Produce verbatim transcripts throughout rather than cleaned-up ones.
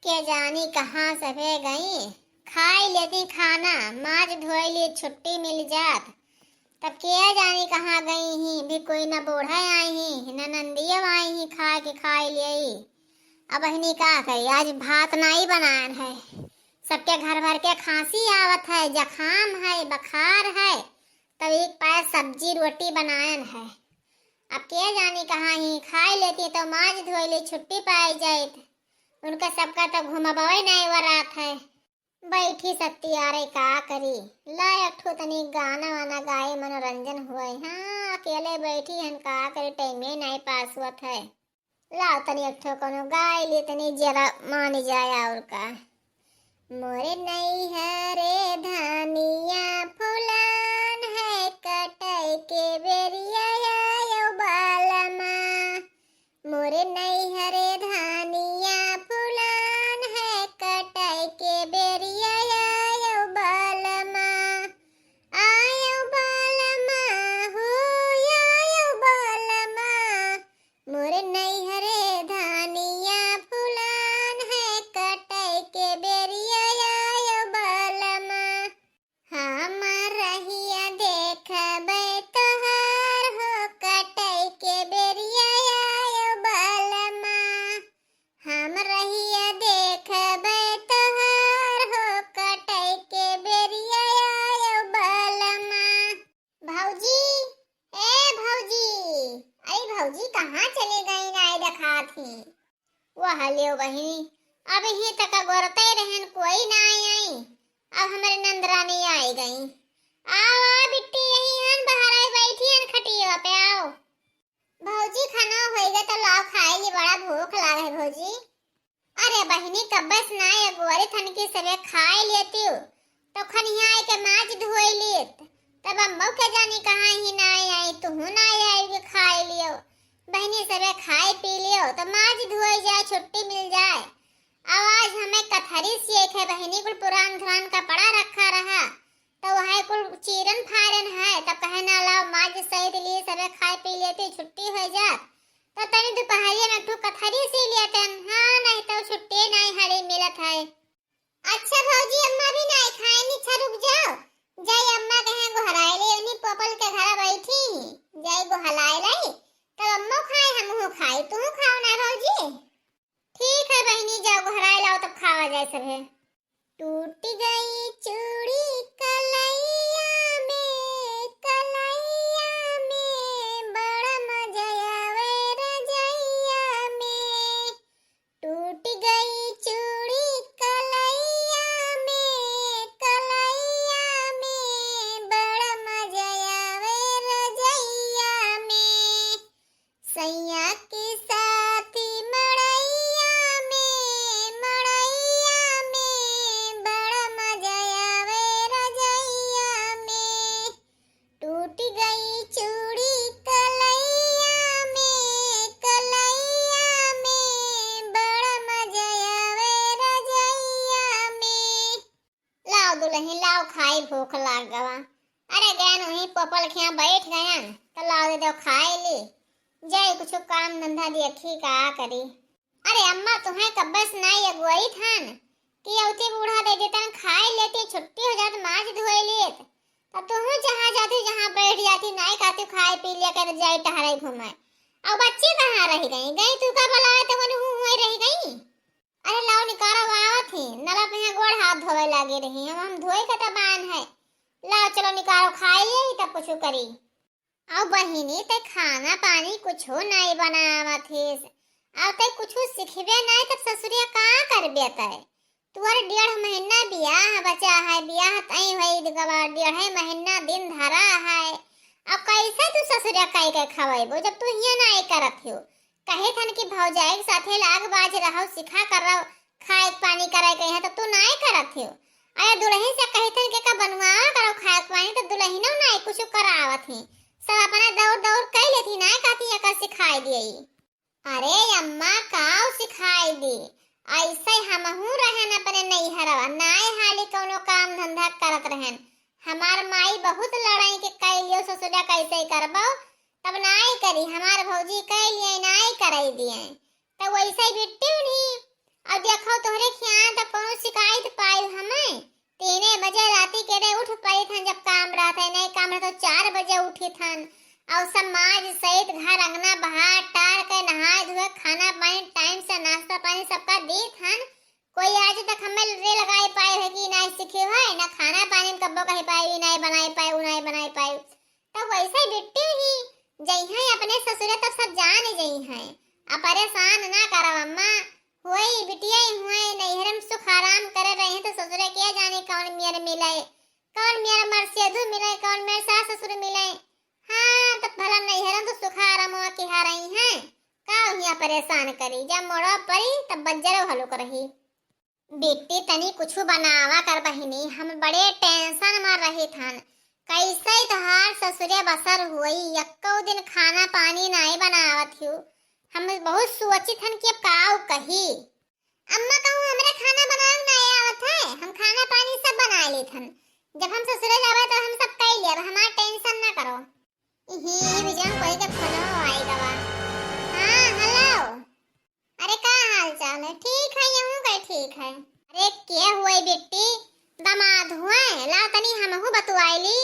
के जानी कहाँ सभे गई, खाई लेती खाना, माज धोई ली, छुट्टी मिल जात। तब के जानी कहाँ गई ही, भी कोई ना बूढ़े आई ही, ना नंदियो आई ही, खा के खाई लेई। अब बहिनी का करी, आज भात नाई बनायन है, सबके घर भर के खांसी आवत है, जखाम है, बखार है, तब एक पाए सब्जी रोटी बनायन है। अब के जानी कहाँ ही, खाई लेती तो माज धोई ली, छुट्टी पाई जाइत। उनका सबका तो घुमबवे नाई वरात है। बैठी सत्ती, अरे का करी, ला एक ठो तनी गाना वाना गाई, मनोरंजन हुए। हाँ, अकेले बैठी हन, का करी, टाइमे नाई पास हुअत है। लाओ तनी एक ठो कोनो गाई ली, तनी जरा मान जाए और का। मोरे नैहरे धानिया फुलान है, कटै के बेरिया आयो बालमा। मोरे नैहरे धानिया फुलान है, कटै के बेरिया आयो बालमा। आयो बालमा हो, आयो बालमा। मोरे नैहरे धानिया फुलान है, कटै के बेरिया आयो बालमा। हम रहिया देखबै तोहार हो, कटै के बेरिया आयो बालमा। हम रहिया देखबै तोहार हो, कटै के बेरिया आयो बालमा। भौजी, ए भौजी, अरे भौजी, कहाँ चली गई, नाई देखात ही? वह लेव बहिनी, अबहीं तक गोरतै रहन, कोई नाई आई। अब हमरे नंदरानी आई गई। आओ, आओ बिट्टी, यहीं हन, बाहर आई बैठी हन खटिया पे, आओ। भौजी, खाना होइगा तो लाओ खाई ली, बड़ा भूख लाग है भौजी। अरे बहिनी, कब्बस नाई अगोरी थन की सबे खाई लेती हो, तो खनिया आई के माज धोई लेत। तब अम्मो के जानी कहाँ ही नाई आई, तुहू नाई आई के खाई लियो। बहिनी सबे खाई पी लियो, तो माज धोई जाए, छुट्टी मिल जाए। अब आज हमें कथरी सीख है बहिनी, कुल पुरान धुरान कपड़ा रखा रहा, तो वह कुल चीरन फारन है, तब कहे ना लाओ माज सहित लिए सबे खाई पी लेती, छुट्टी हो जात। तो तनी दोपहरिया में एक ठो कथरी सी लेतन, हाँ, नहीं तो छुट्टी नहीं हरी मिलत है। अच्छा भौजी, अम्मा भी नाई खाए नी, अच्छा रुक जाओ, जाई अम्मा कहे गोहराए ले, उन्हीं पोपल के घर बैठी ही, जाई गोहलाए लाई, तब अम्मो खाए, हमहू खाई, तू खाओ ना भौजी। ठीक है बहिनी, जाओ गोहराए लाओ, तब खावा जाए सभे। टूट गई चूड़ी कलैया में, कलैया में, बड़ा मजा आवे रजैया में। टूट गई चूड़ी कलैया में, कलैया में, बड़ा मजा आवे रजैया में। सैया के साथी मड़ैया में, मड़ैया में, बड़ा मजा आवे रजैया में। टूट गई चूड़ी कलैया में, कलैया में, बड़ा मजा आवे रजैया में। लाओ दुलही, लाओ खाई, भूख लाग गवा। अरे गयन वहीं पोपल खिया बैठ गयन, तो लाओ दे दो खाए ली। जाई कुछ काम धंधा देखी का करी। अरे अम्मा, तुहें कब्बस नाई अगुआई थान कि अवती बूढ़ा दे देतन, खाए लेती, छुट्टी हो जात, माज धोए लेत। तब तुहू जहाँ जाती, जहाँ बैठ जाती, नाई कहती खाए पी लिया कर जाई टहरे घूमे। अब बच्ची कहाँ रह गई? गई तू का बुलावे तो कौन हूँ हुए रह गई? अरे लाओ निकारो, आवत ही, नला पे यहाँ गोड़ हाथ धोवे लागे रही, हम, हम धोए के तबान है। लाओ चलो निकारो, खाए ले तब कुछ करी। अब बहिनी ते खाना पानी कुछो नाई बनावत हिस, अब ते कुछो सिखबे नाई तब ससुरिया का करबे ते? तुअर डेढ़ महीना बियाह बचा है, बियाह तई होई गवा, डेढ़े महीना दिन धरा है। अब कैसे तू ससुरिया कई के खवैबो जब तू हिया नाई करत हो? कहे थन कि भौजाई के साथे लाग बाज रहो, सिखा कर रहो, खाए के पानी करे के यहाँ तो तू नाई करत हो। अरे दुलहिन से कहे थन के का बनवावा करो खाए के पानी तो दुलहिनो नाई कुछ करावत ही, सब अपना दौड़ दौड़ कई लेती, नाई कहती एकर सिखाई दिए। अरे अम्मा, काव सिखाई दी? ऐसे हमहू रहन अपने नैहरवा, नाय हाली कौनो काम धंधा करत रहन। हमार माई बहुत लड़ाई के कह लियो, ससुरा कैसे करबो, तब नाय करी। हमार भौजी कह लिए, नाय कराई दिए, तब वैसे बिट्टी उन्हीं। और देखो तोहरे शिकायत पाई हमें। तीने बजे राती के रे उठ पड़ी थन, जब काम रहत है, नहीं काम रहत तो चार बजे उठी थन। और सब माज सहित घर अंगना बहार टार के नहाए धोए, खाना पानी टाइम से, नाश्ता पानी सबका दी थन। कोई आज तक हमें रे लगाए पाए है कि नहीं सीखे है, ना खाना पानी में कब्बो कही पाए, ई नहीं बनाए पाए, उ नहीं बनाए पाए। तब वैसे बिट्टी ही जइहैं अपने ससुरे, तब सब जान जइहैं। अब परेशान ना करब अम्मा, होई बिटिया ही हुए, नैहर में सुख आराम करे रहे तो ससुरे के जाने कौन मेर मिले, कौन मेर मरसेधु मिले, कौन मेर सास ससुर मिले। हाँ, तब भला नैहर में तो सुख आराम हुआ के हा रही हैं, का हुआ परेशान करी, जब मोड़ो परी तब बज्जरो हलुक रही। बिट्टी तनी कुछु बनावा कर बहिनी, हम बड़े tension में रहित हन। कैसे तोहार ससुरे बसर हुई, यक्को दिन खाना पानी नाई बनावत हियो। हम बहुत सोचित हन कि अब काउ कही। अम्मा कहूँ हमरा खाना बनावे नाई आवत है, हम खाना पानी सब बनाए लेत हन। जब हम ससुरे जाबे तो हम सब कई लेब, हमार tension ना करो। इही बिजन कोई के फोनो आई गवा। हाँ, hello। अरे का हाल चाल है? ठीक है, यहूँ का ठीक है। अरे के हुए बिट्टी? दामाद हुए, ला तनी हमहू बतुआई ली।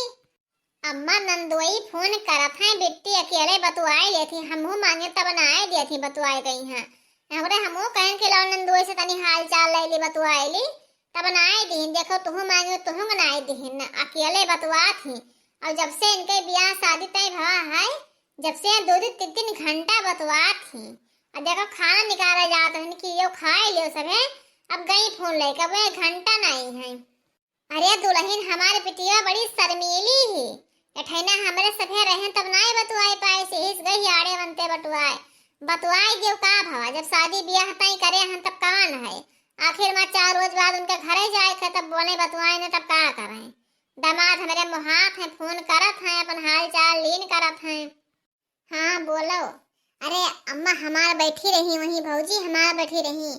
अम्मा नंदोई फोन करत हैं, बिट्टी अकेले बतुआई लेत ही, हमहू मांगे तब ना आए दियत ही बतुआई गई हैं। हमरे हमहू कहन के लाओ नंदोई से तनी हाल चाल ले ली, बतुआई ली, तब ना आए दिहिन। देखो तुहू मांगे तुहू ना आए दिहिन, अकेले बतुआत ही। और जब से इनके बियाह शादी तय भवा है, जब से दो दो तीन तीन घंटा बतुआत ही। अब देखो खाना निकाला जात है कि यो खाए लियो सभे, अब गई फोन लेके, अब एक घंटा नहीं है। अरे दुल्हन हमारे बिटिया बड़ी शर्मीली ही, एठैना हमरे सभे रहे तब नाई बतुआई पाए से हिस गई आड़े बनते बटुआए। बतुआई दियो का भवा, जब शादी बियाह तय करे हन तब कौन है? आखिर में चार रोज बाद उनके घरे जाए के तब बोले बतुआए न तब का करें? दामाद हमरे मोहात हैं, फोन करत हैं, अपन हाल चाल लीन करत हैं। हाँ, बोलो। अरे अम्मा, हमार बैठी रही वहीं, भौजी हमार बैठी रही,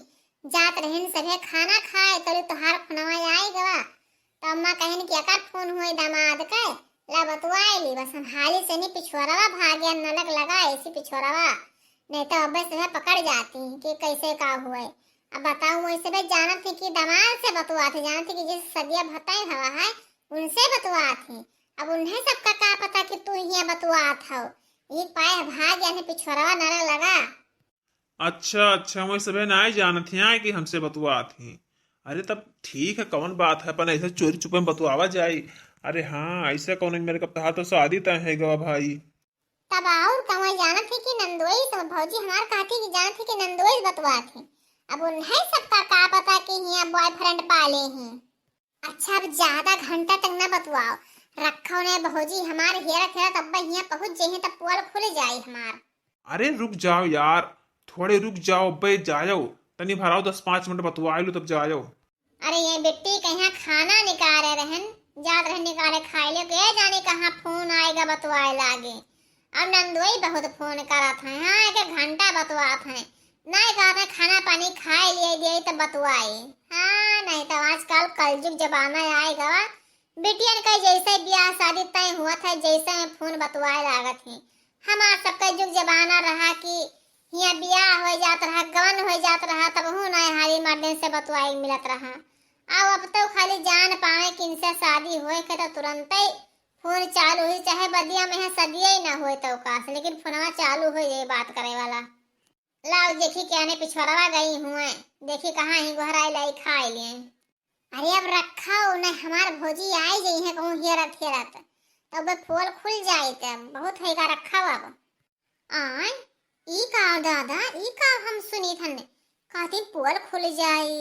जात रहन सभे खाना खाए, तोरे तोहार फोनवा आई गवा। तो अम्मा कहन कि एकर फोन हुए दामाद के, ला बतुआई ली। बस हम हाली से नहीं पिछुआरवा भागे, नलक लगा ऐसी पिछुआरवा, नहीं तो अब्बे सभे पकड़ जाती कि कैसे का हुए। अब बताऊँ, वही सभे जानत थी कि दामाद से बतुआत थी, जानत थी कि जिस सदिया भताई हवा है, उनसे बतुआत थी। अब उन्हें सबका का पता कि तू हियाँ बतुआत हौ। एक पाए भाग यानी पिछोरवा नरा लगा। अच्छा, अच्छा, वही सभे नाई जानत हियाँ कि हमसे बतुआत ही। अरे तब ठीक है, कौन बात है, अपन ऐसे चोरी चुपे में बतुआवा जाई। अरे हाँ, ऐसे कौन मेरे कब तहार तो शादी तय है गवा भाई। तब और कौन जानत ही कि नंदोई से भौजी हमार कहती कि जानत ही कि नंदोई से बतुआत ही। अब उन्हें सबका का पता कि हियाँ boyfriend पाले ही। अच्छा, अब ज्यादा घंटा तक ना बतुआओ, रखो ने भौजी, हमार हेरत हेरत अब्बे हियाँ पहुँच जइहे तब पोल खुल जाई हमार। अरे रुक जाओ यार, थोड़े रुक जाओ, अब्बे जाओ, तनी भराओ, दस पाँच मिनट बतुआई लो तब जाओ। अरे ये बिट्टी कहिया खाना निकारे रहन, जात रहन निकारे खाए लो, के जाने कहाँ फोन आएगा बतुआए लागे। अब नंदोई बहुत फोन करत हैं, हाँ, एक एक घंटा बतुआत हैं। नाई कहत हैं खाना पानी खाए लिए दिए तब बतुआए। हाँ, नहीं तो आजकल कलजुग जमाना आए गवा। बिटियन का जैसे ब्याह शादी तय हुआ था, जैसे में फोन बतुआए लागत हैं। हमार सबका जुग जमाना रहा कि हियाँ ब्याह हो जात रहा, गवन हो जात रहा, तब हूँ नाई हाली मर्दन से बतुआए मिलत रहा। अब, अब तो खाली जान पावे कि इनसे शादी होए के तो तुरंते फोन चालू हुई, चाहे बदिया में है सदिया ही ना होए तो का से, लेकिन फोनवा चालू हो जाए बात करे वाला। लाओ देखी के आने पिछोरवा गई हुए, देखी कहाँ ही गोहराई लाई खाए लिए। अरे अब रखा हो, नहीं हमार भौजी आई जइहे कहूँ हेरत हेरत, तब पोल खुल जाई, तब बहुत है का रखा हो अब। आय, ई का दादा, ई का हम सुनी थन, कहती पोल खुल जाई,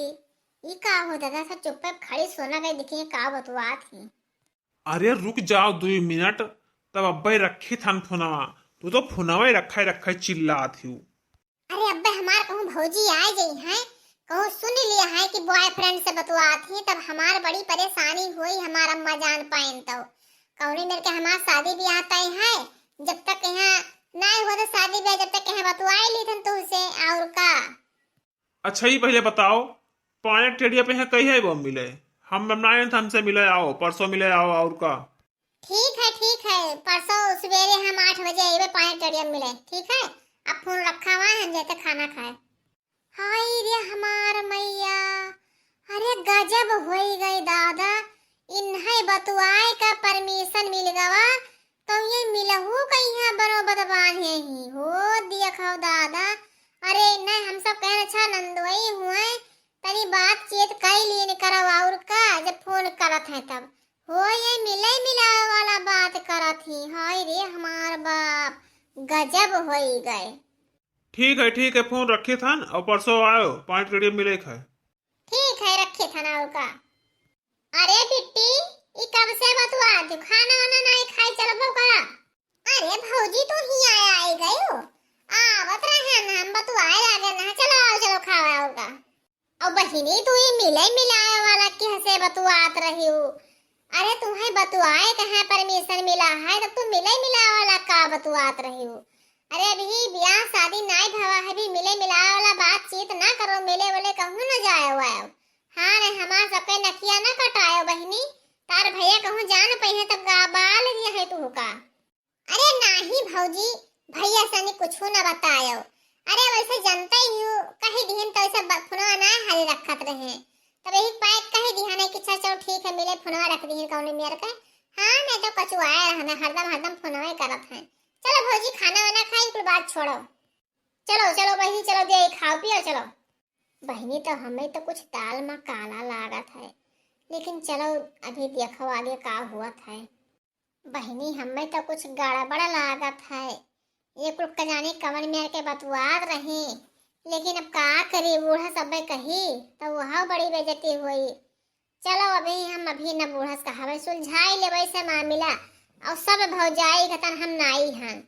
ई का हो दादा, सब चुप्पे खड़ी सोना गई देखिए का बतुआत ही। अरे रुक जाओ दुई मिनट, तब अब्बे रखी थन फोनवा, तू तो फोनवा ही रखा ही रखा ही चिल्लात ही। अरे अब्बे हमार कहूँ भौजी आए जइहे, कहूँ सुन लिया है कि boyfriend से बतुआत ही, तब हमार बड़ी परेशानी हुई, हमार अम्मा जान पाइन तो। कौनी मेर के हमार शादी ब्याह तय है, जब तक यहाँ नाई हो तो शादी ब्याह, जब तक यहाँ बतुआई ली थन तुझसे, और का। अच्छा, ये पहले बताओ, पायक टेड़िया पे है कही है वो मिले? हम, हम ना आए थे, हमसे मिले आओ, परसों मिले आओ, और का? ठीक है, ठीक है, परसों सवेरे हम आठ बजे अइबे पायक टेड़िया मिले, ठीक है? अब फोन रखा हुआ है, हम जाते खाना खाए। हाय रे हमार मैया, अरे गजब होई गए दादा, इन्हें बतुआए का परमिशन मिल गवा, तो ये मिलहू कहिया बनो बदबान है ही हो। देखो दादा, अरे नहीं, हम सब कहन अच्छा नंदोई हुए, तनी बातचीत कई लीन करो और का, जब फोन करत है तब हो ये मिले मिलावे वाला बात करत ही। हाय रे हमार बाप, गजब होई गए। ठीक है, ठीक है, फोन रखे थन और परसों आयो, पाँच घड़िया मिले है। ठीक है, रखे थन और का। अरे बिट्टी, ई कब से बतुआ तू खाना वाना नहीं खाई चलबो का? अरे भौजी, तू ही आया आई गयो, आवत रहे न, हम बतुआए लागे ना, चलो आओ, चलो खावा और का। और बहिनी, तू ही मिले मिलाए वाला के हंसे बतुआत रही हो। अरे तुम्हें बतुआए कहाँ परमिशन मिला है, तब तू मिले मिलाए वाला का बतुआत रही हो? अरे अभी ब्याह शादी नाई भवा है, भी मिले मिलाए वाला बातचीत ना करो, मिले वाले कहूँ ना जाए हुआ है। हाँ रे, हमार सबके नकिया ना कटायो बहिनी, तार भैया कहूँ जान पइहे तब का बाल दिया है तू का। अरे नाही भौजी, भैया सनी कुछू न बतायो। अरे वैसे जनते ही हो, कही दिहन तो ऐसे ब-, फोनवा ना हाली रखत रहे। तब यही पाए कही दिहन है कि अच्छा चलो ठीक है, मिले फोनवा रख दिहन कौने मेर के। हाँ, नहीं तो कचुआए रहने, हरदम हरदम फोनवा ही करत हैं। चलो भौजी, खाना वाना खाई, कुल बात छोड़ो। चलो, चलो बहिनी, चलो दे खाओ पियो, चलो। बहिनी, तो हमें तो कुछ दाल में काला लागत है, लेकिन चलो अभी देखो आगे का हुआ है। बहिनी, हमें तो कुछ गड़बड़ लागत है। ये कुल का जाने कवन मेर के बतुआत रही, लेकिन अब का करी, बूढ़ा सब कही तो वह बड़ी बेइज्जती हुई। चलो, अभी हम अभी न बूढ़ा से कहावे, सुलझाई लेवे से मामला, और सब भौजाई खतन हम नाई हन।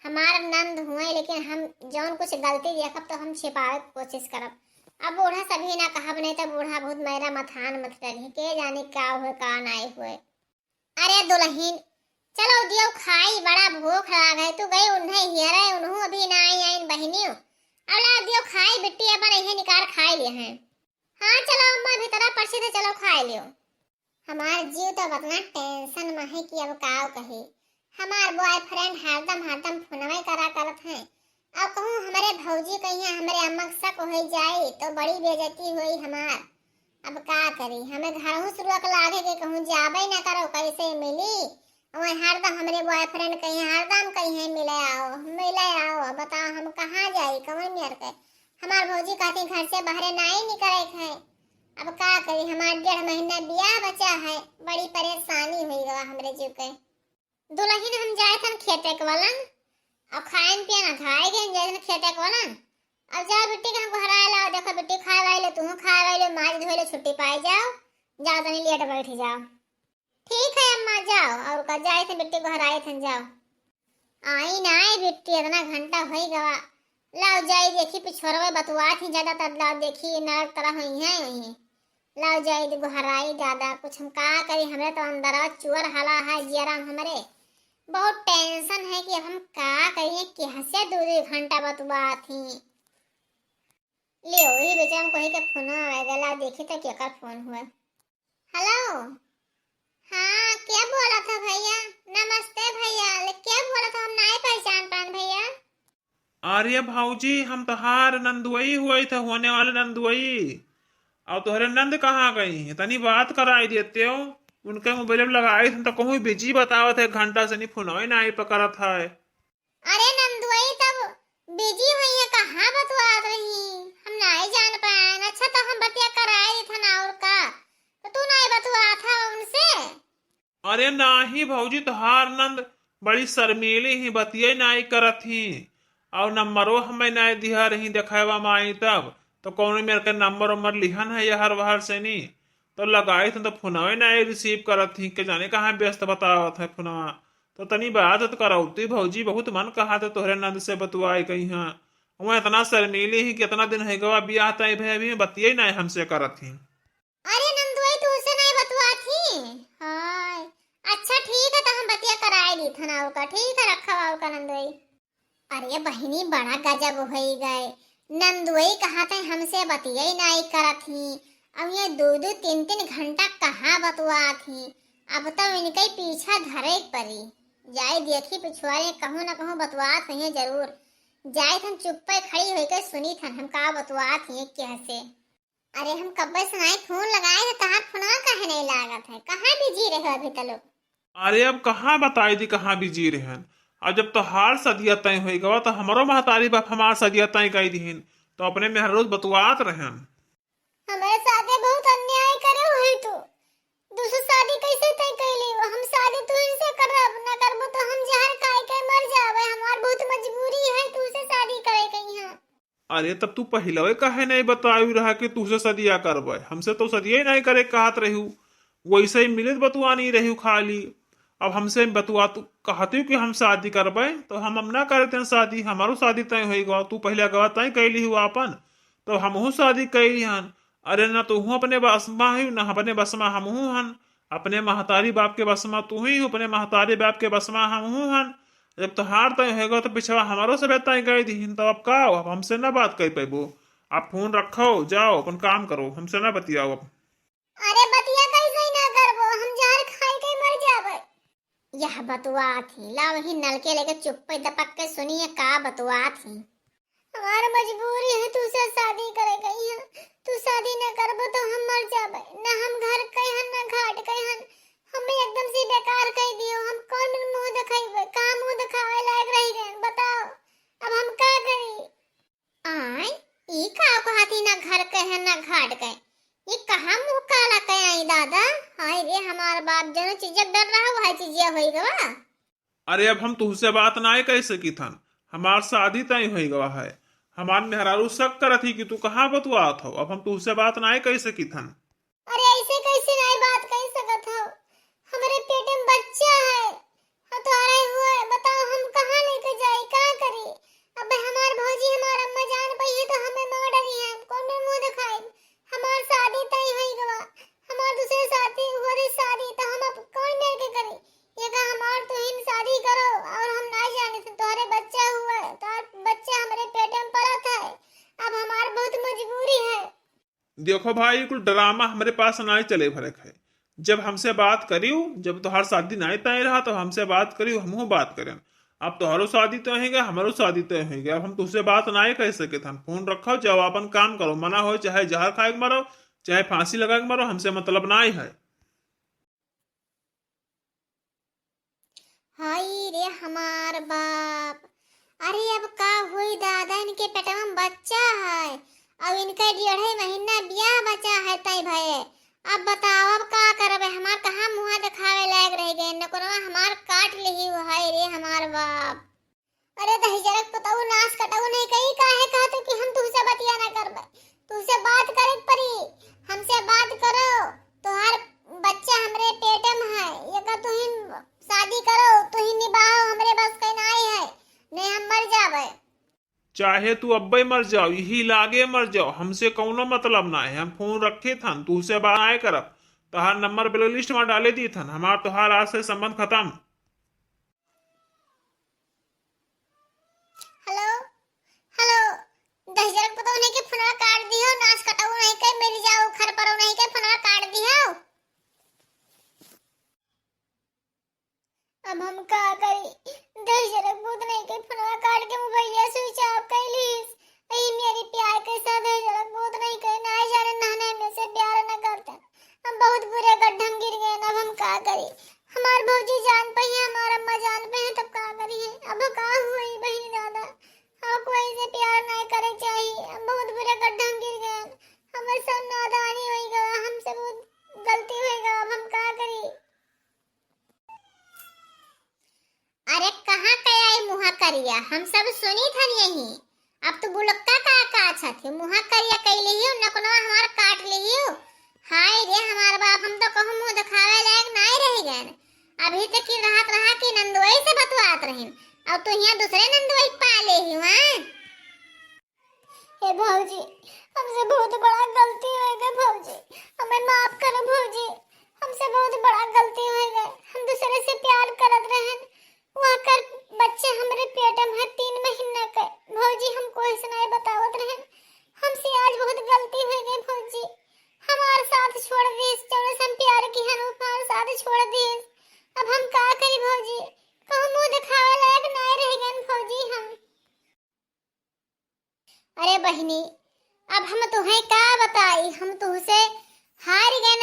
हमार नंद हुए, लेकिन हम जौन कुछ गलती देखब तो हम छिपावे के कोशिश करब। अब बूढ़ा से अभी ना कहब, नहीं तो बूढ़ा बहुत मेरा मथान मत डरी, के जाने का हुए का नाई हुए। अरे दुलहिन, चलो दियो खाई, बड़ा भूख लाग है। तू गई उन्हें हियरे, उन्हों अभी ना आई आइन बहिनियो। अब लाओ दियो खाई, बिट्टी अपन इहे निकार खाई लिए हैं। हाँ चलो अम्मा, भीतरा परसी थे, चलो खाई लियो। हमार जीव तो अब इतना टेंशन में है कि अब काव कही। हमार बॉयफ्रेंड हरदम हरदम फोनवे करा करत हैं। अब कहूँ हमरे भौजी कहिया हमरे अम्मा के शक हो जाई तो बड़ी बेइज्जती होई हमार। अब का करी, हमें घरहू से रोक लागे के कहूँ जाबे ना करो, कैसे मिली? वही हरदम हमरे बॉयफ्रेंड कहिया हरदम कहिया मिले आओ, मिले आओ। अब बताओ हम कहाँ जाई, कौन मेर के? हमार भौजी कहती घर से बाहरे नाई निकले के है। अब का करी, हमार डेढ़ महीना बियाह बचा है, बड़ी परेशानी हुई गवा हमरे जीव के। दुलहिन हम जाए थन खेते के वलन, अब खाएन पियन अघाए गए, जाए थन खेते के वलन। अब जाओ बिट्टी के हम गोहराए लाओ, देखो बिट्टी खाए वाले, तू खाए वाले, माज धोए ले, छुट्टी पाए जाओ, जाओ तनी लेट बैठ जाओ। ठीक है अम्मा, जाओ, और का जाए थे बिट्टी गोहराए थन, जाओ। आई ना आई बिट्टी, इतना घंटा होई गवा। लाओ जाई देखी, पिछोरवे बतुआत ही ज्यादा, तब लाओ देखी नरक तरह हुई है वही। लाओ जाई दे गोहराई दादा, कुछ हम का करी, हमरे तो अंदरवा चुअर हला है जियरा में हमरे। बहुत टेंशन है कि अब हम का करिए, केहसे दू दू घंटा बतुआत ही। ले वही बेचारा कोई के फोन आवे गला, देखी तो केकर फोन हुआ। हेलो, हाँ, क्या बोला था भैया? नमस्ते भैया, ले क्या बोला था, हम नहीं पहचान पान भैया। अरे भौजी, हम तोहार नंदुई हुई थे, होने वाले नंदुई। और तोहरे नंद कहाँ गई हैं? तनी बात कराई देते हो। उनके मोबाइल में लगाई थे तो कहूँ बिजी बतावत है, एक घंटा से नहीं फोन ना पकड़त है। अरे नंदुई तब बिजी हुई है, कहाँ बतुआत रही, हम नहीं जान पाए। अच्छा तो हम बतिया कराए दी थन और का, तो तू नहीं बतुआ था उनसे? अरे नाही भौजी, तोहार नंद बड़ी शर्मीली ही, बतिये नाई करत ही, और नंबरो हमें नाई दिहा रही देखावा माई तब, तो कौनो मेर के नंबर उम्बर लिहन है यहर वहर से नी, तो लगाई थे तो फोनवे नाई रिसीव करत ही, के जाने कहाँ व्यस्त बतावत है फोनवा। तो तनी बात तो करौती भौजी, बहुत मन कहा था तोहरे नंद से बतुआए कहीं हाँ। वो इतना शर्मीली ही कि इतना दिन है गवा बियाह तय भे, अभी बतिये नाई हमसे करत ही। अरे नंदोई, तुमसे नहीं बतुआ थी। हाय, अच्छा ठीक है, तो हम बतिया कराए ली थन और का। ठीक है, रखा और का नंदोई। अरे बहिनी, बड़ा गजब होई गए। नंदोई कहा थे हमसे बतिया ही नहीं करत ही। अब ये दो दो तीन तीन घंटा कहाँ बतुआ थी। अब तो इनके पीछा धरे के पड़ी। जाए देखी पिछुआरे कहूँ ना कहूँ बतुआत हुई जरूर। जाए थन चुप्पे खड़ी होई के सुनी थन हम का बतुआत ही केहसे। अरे हम कब्बे से नाई फोन लगाए थे, तहार फोनवा काहे नहीं लागत है? कहाँ बिजी रहे हो अभी तलो? अरे अब कहाँ बताई दी कहाँ बिजी रहन। अब जब तोहार सदिया तय होई गवा तो हमरो महतारी बाप हमार सदिया तय कई दिहिन, तो अपने मेहरारू से बतुआत रहन। हमारे साथे बहुत अन्याय करे हुए तू। दूसरी शादी कैसे तय कैली हो? हम शादी तू इनसे करब, ना करबो तो हम जहर खाए के मर जावे। हमार बहुत मजबूरी है तू से शादी करे के यहाँ। अरे तब तू पहले काहे नहीं बतायु रहा कि तुझसे सदिया करबे? हमसे तो सदिया ही नहीं करे कहत रहू, वैसे ही मिलित बतुआ नहीं रहू खाली। अब हमसे बतुआ तू कहती कि हम शादी करबे तो हम अब ना करते शादी, हमारो शादी तय हो गवा। तू पहले गवा तय कैली हो आपन, तो हमहू शादी कैली हन। अरे ना तू अपने बस मा है ना अपने बस मा हमहू हन। अपने महतारी बाप के बस मा तू ही हो, अपने महतारी बाप के बस मा हमहू हन। जब तोहार तय होएगा तो पिछवा हमारो सब तय कर दिहिन, तब अब का हो? अब हमसे ना बात कर पैबो। आप फोन रखो, जाओ अपन काम करो, हमसे ना बतियाओ अब। अरे बतिया कैसे ना करबो, हम जहर खाए के मर जाबे। यह बतुआ थी, ला वही नलके लेके चुप्पे दपक के सुनिए का बतुआ थी। हमार मजबूरी है, तू से शादी करे गई है। तू शादी न करबो तो हम मर जाबे। न हम घर के हन, न घाट के हन। हमें एकदम से बेकार कर दियो। हम कौन मुंह दिखाइबे? कहाँ मुंह दिखावे लायक रह गए? बताओ, अब हम का करी? आय, ई का कहती, ना घर के है, ना घाट के? ये कहाँ मुंह काला के आई दादा? हाय रे हमार बाप, जनो चीज डर रहा, वही चीज होई गवा। अरे, अब हम तुहसे बात नाय कह सकित हन, हमार शादी तय होई गवा है। हमार मेहरारू शक करत ही कि तू कहाँ बतुआत हो, अब हम तुहसे बात नाय कह सकित हन। अरे, ऐसे कैसे नाय बात कह सकत हो? हमरे पेट में बच्चा है, हाँ, तो आ रहे हुए, बताओ हम कहाँ लेके जाई, का करी? अब हमार भौजी, हमार अम्मा जान पाई है तो हमें मार डरी है, कौन में मुंह दिखाई? हमार शादी तय होई गवा, हमार दूसरे साथी हुआ रे शादी, तो हम अब कौन मेर के करी? ये का हमार तुहिन शादी करो और हम ना जाने थे, तोहरे बच्चा हुआ, तोहर बच्चा हमरे पेट में पलत है, अब हमार बहुत मजबूरी है। देखो भाई, कुल ड्रामा हमरे पास नाय चले भरे है। जब हमसे बात करियो, जब तोहार शादी नाय तय रहा, तो हमसे बात करियो, हमहू बात करें। अब तोहरो शादी तय होइगा, हमरो शादी तय होइगा। अब हम तुहसे बात नाय कह सके थन। फोन रखो, जाओ अपन काम करो। मना हो, चाहे जहर खाए के मरो, चाहे फांसी लगा के मरो, हमसे मतलब नाय है। हाय रे हमार बाप, अरे अब का हुई दादा, इनके पेटवा में बच्चा है, अब इनका डेढ़े महीना बियाह बचा है तय भये। अब बताओ, अब का करबे, हमार कहाँ मुँह दिखावे लायक रह गए, नकुनवा हमार काट लिही हो, हाय रे हमार बाप। अरे दहिजरक पुतऊ, नास कटऊ नहीं कही, काहे कहत हो कि हम तुहसे बतिया ना करबे? तुहसे बात करे के पड़ी, हमसे बात करो। तोहार बच्चा हमरे पेट में है, ये का तुहिन शादी करो, तुहिन निभाओ, हमरे बस के नाई है, नहीं हम मर जाबे। चाहे तू अब्बे मर जाओ, यही लागे मर जाओ, हमसे कौनो मतलब ना है। हम फोन रखे थन, तुहसे बात नाय करब, तोहार नंबर ब्लैकलिस्ट में डाले दी थन, हमार तोहार आज से संबंध खत्म। हेलो, हेलो, दहिजरक पुतऊ नहीं के फोनवा काट दिहो, नास कटऊ नहीं के, मर जाओ, खर परो नहीं के फोनवा काट दिहो। अब हम का करी? दहिजरक पुत नहीं के फोनवा काट के मोबाइलिया switch off कर लीस। ई मेरी प्यार के साथ दहिजरक पुत नहीं के ना जाने नहने में से प्यार न करते। हम बहुत बुरे गड्ढा में गिर गए, अब हम का करी? हमार भौजी जान पे है, हमार अम्मा जान पे है, तब का करी है? अब का हुई बहिनी दादा? हाँ, कोई से प्यार नहीं करे चाहिए। हम बहुत बुरे गड्ढा में गिर गए, हमर सब नादानी होई गवा, हमसे बहुत गलती होई गवा, अब हम का करी? अरे कहाँ के आई मुँह करिया, हम सब सुनी थन यही। अब तू बुलक्का का का छथी, मुँह करिया कई लिहियो, नकुनवा हमार काट लिहियो। हाय रे हमार बाप, हम तो कहूँ मुँह दिखावे लायक नाय रह गए। अभी तक की रहत रहा कि नंदोई से बतवात रहिन, अब तू यहाँ दूसरे नंदोई पा ले ही, हाँ? हे भौजी, हमसे बहुत बड़ा गलती हो गई भौजी, हमें माफ करो भौजी, हमसे बहुत बड़ा गलती हो गई। हम दूसरे से प्यार करत रहन, वहाँ कर बच्चे हमरे पेट में है तीन महीना के। भौजी, हम कोई से नहीं बतावत रहन, हमसे आज बहुत गलती हो गई भौजी। हमार साथ छोड़ दिस, जौने से हम प्यार की हन, हमार साथ छोड़ दिस। अब हम का करी भौजी, कहूँ मुँह दिखावे लायक नहीं रह गए भौजी हम। अरे बहिनी, अब हम तुहें का बताई, हम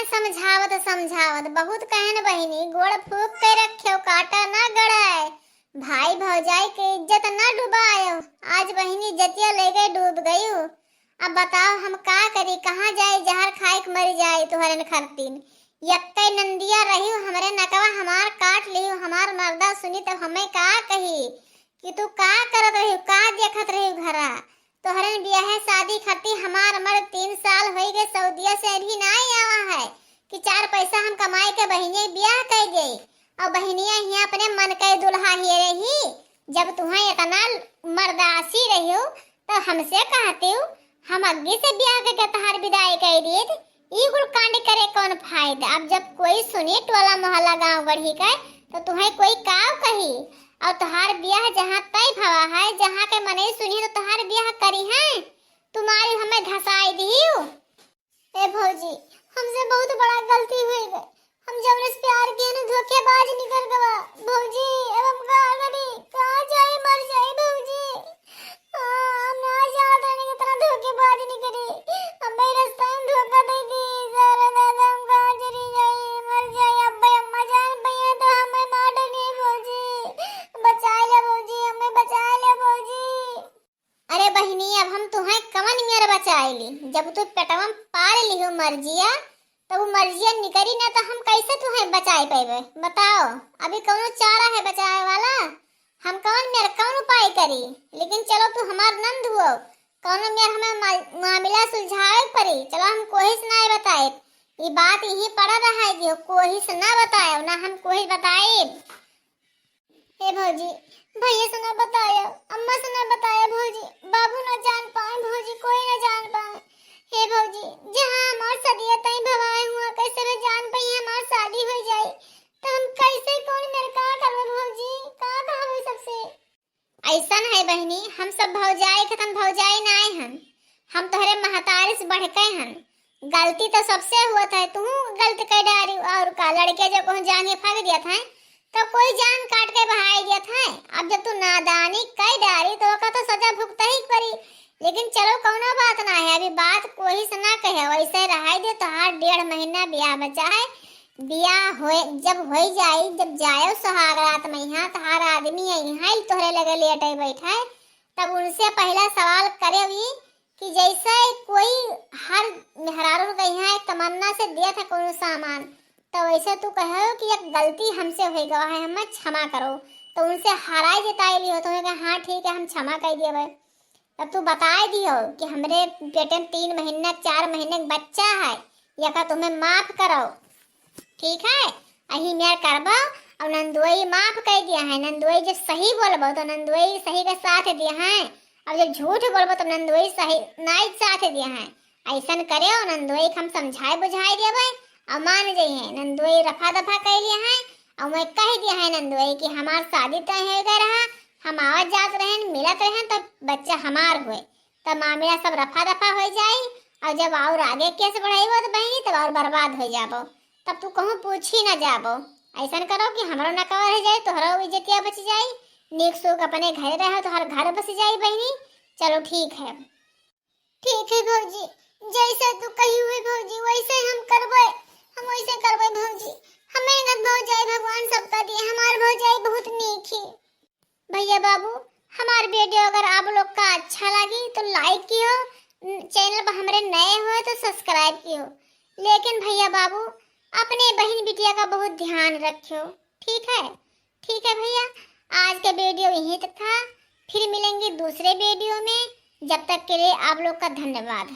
समझावत समझावत बहुत कहन बहिनी, गोड़ फूँक के रख्यो, काँटा न गड़ाए, भाई भौजाई के इज्जत न डुबायो। आज बहिनी इज्जतिया ले गए, डूब गयू। अब बताओ हम का करी, कहाँ जाई, जहर खाइक मरि जाई तोहरन खरतीन। यक्कै नंदिया रहिउ, हमरे नकवा हमार काट लिहु, हमार मर्दा सुनी तब हमें का कही कि तू का करत रहिउ, का देखत रहिउ घरा। तोहरन बियाहे शादी खातिर हमार मर्द तीन साल होइ गए सऊदिया से अभी नाई आवा है कि चार पैसा हम कमाई के बहिनिया के बियाह कइ देई। और बहिनिया हियाँ अपने मन के दुल्हा हेरे ही। जब तुहें इतना मर्दासी रहिउ तो हमसे कहतिउ, हम अग्गी से बियाह के तहार विदाई कइ देत। ई कुल कांड करे कौन फायदा? अब जब कोई सुनी टोला मोहल्ला गाँव गढ़ी के, तो तुहें कोई काव कही? और तोहार बियाह जहाँ तय भवा है, जहाँ के मनई सुनी तो तोहार बियाह करी है। तुम्हारी हमें धसाई दिहिउ। ए भौजी, हमसे बहुत बड़ा गलती होइ गई। हम जौन से प्यार किए न धोखेबाज निकल गवा। भौजी, अब हम का करी? कहाँ जाई, मर जाई भौजी। हाँ, हम ना जानत रहनी कि इतना धोखेबाज निकली। हमें रास्ता में धोखा दे दी। सारा दादा हम कहाँ चली जाई, मर जाई। अब्बे अम्मा जान पइहे तो हमें मार डरिहे भौजी। बचाइ ले भौजी, हमें बचाइ ले भौजी। अरे बहिनी, अब हम तुहें कवन मेर बचाइ ली? जब तू पेटवा में पाल लिहु मर्जिया, तब उ मर्जिया निकरी ना तो हम कैसे तुहें बचाइ पइबे? बताओ, अभी कौनो चारा है बचाए वाला? हम कवन मेर कवन उपाय करी? लेकिन चलो तू हमार नंद हुओ, कौनो मेर हमें मा-, मामला सुलझावे के पड़ी। चलो हम कोही से ना बताए, ई बात यहीं पड़ा रहा है, कोही से ना बताए, ना हम कोही बताए। हे भौजी, भैया से ना बताया, अम्मा से ना बताया भौजी, बाबू ना जान पाए भौजी, कोई ना जान पाए। हे भौजी, जहाँ हमार सदिया तई भवाए हुआ, कैसे भी जान पाई हमार शादी हो जाए, तो हम कैसे कौन मेर का करबे भौजी, का कहबे सबसे? ऐसन है बहिनी, हम सब भौजाई खतन भौजाई नाय हन, हम तोहरे महतारी से बढ़ के हन। गलती तो सबसे हुआ था, तू गलत कह डारी। और का, लड़के जब कहूँ जांगे फाग दिया था, तो कोई जान काट के बहाई दिया था। अब जब तू नादानी कह डारी, तो ओका तो सजा भुगता ही पड़ी। लेकिन चलो, कौनो बात ना है, अभी बात कोही से ना कहे, वैसे रहाई दे। तोहार डेढ़ महीना ब्याह बचा है, ब्याह होए, जब होई जाई, जब जायो सुहाग रात में यहाँ, तोहार आदमी है यहाँ ही तोहरे लगे लेटे बैठे, तब उनसे पहला सवाल करे हुई कि जैसे कोई हर मेहरारू के यहाँ एक तमन्ना से दिया था कोनो सामान, तो वैसे तू कहो कि एक गलती हमसे हो गवा है, हमें क्षमा करो। तो उनसे हराई जताई लियो, तो उन्हें कहा, "हाँ ठीक है, हम क्षमा कर दिए भाई।" तब तू बताए दियो कि हमरे पेटे में तीन महीना, चार महीने का बच्चा है, यका तुम्हें माफ करो, ठीक है? अही मेर करबो। अब नंदोई माफ कर दिया है, नंदोई जब सही बोलबो तो नंदोई सही के साथ दिया है, अब जब झूठ बोलबो तो नंदोई सही नाई साथ दिया है। ऐसन करे और नंदोई के हम समझाए बुझाए देबे और मान जइहे। नंदोई रफा दफा कर लिया है और मैं कह दिया है नंदोई कि हमार शादी तय हो गए रहा, हम आवत जात रहन, मिलत रहन, तब बच्चा हमार हुए, तब मामला सब रफा दफा हो जाई। और जब और आगे केस बढ़ाई हो तो बहनी, तब और बर्बाद हो जाबो, तब तू कहूँ पूछी ना जाबो। ऐसन करो कि हमरो ना कवर हो जाए, तोहरो इज्जतिया बच जाई, नीक सुख अपने घरे रहो, तोहर घर बस जाई बहनी। चलो ठीक है। ठीक है भौजी, जैसे तू कही हुई भौजी, वैसे हम करबे, हम वैसे करबे भौजी। हमें न भौजाई भगवान सबका दिए, हमार भौजाई बहुत नीक है। भैया बाबू, हमार वीडियो अगर आप लोग का अच्छा लगी तो लाइक कियो, चैनल पर हमरे नए हो तो सब्सक्राइब कियो। लेकिन भैया बाबू, अपने बहन बिटिया का बहुत ध्यान रखियो, ठीक है? ठीक है भैया, आज का वीडियो यहीं तक था, फिर मिलेंगे दूसरे वीडियो में। जब तक के लिए आप लोग का धन्यवाद।